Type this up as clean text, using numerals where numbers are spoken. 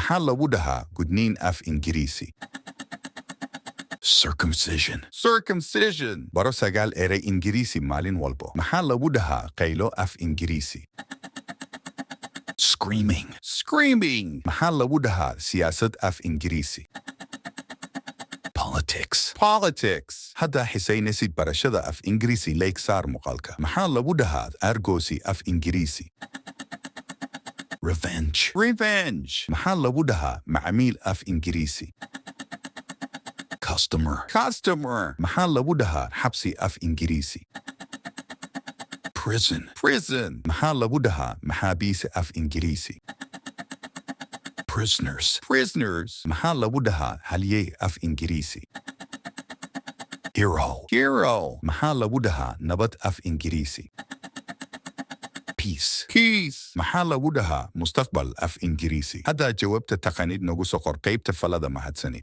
Maxaa lagu dhahaa gudniin af Ingiriisi? Circumcision. Circumcision. Baro sagaal erey Ingiriisi maalin walbo. Maxaa lagu dhahaa qaylo af Ingiriisi? Screaming. Screaming. Maxaa lagu dhahaa siyaasad af Ingiriisi? Politics. Politics. Haddaa xiisaynaysid barashada af Ingiriisi, like saar muuqaalka. Maxaa lagu dhahaa aargoosi af Ingiriisi? Revenge. Revenge. Maxaa lagu dhahaa macmiil af Ingiriisi? Customer. Customer. Maxaa lagu dhahaa xabsi af Ingiriisi? Prison. Prison. Maxaa lagu dhahaa maxaabiis af Ingiriisi? Prisoners. Prisoners. Maxaa lagu dhahaa halyey af Ingiriisi? Hero. Hero. Maxaa lagu dhahaa nabad af Ingiriisi? Peace. Peace. Maxaa lagu dhahaa mustaqbal af Ingiriisi? Haddaa jawaabta taqaanid, nagu soo qor qaybta faallada. Mahadsanid.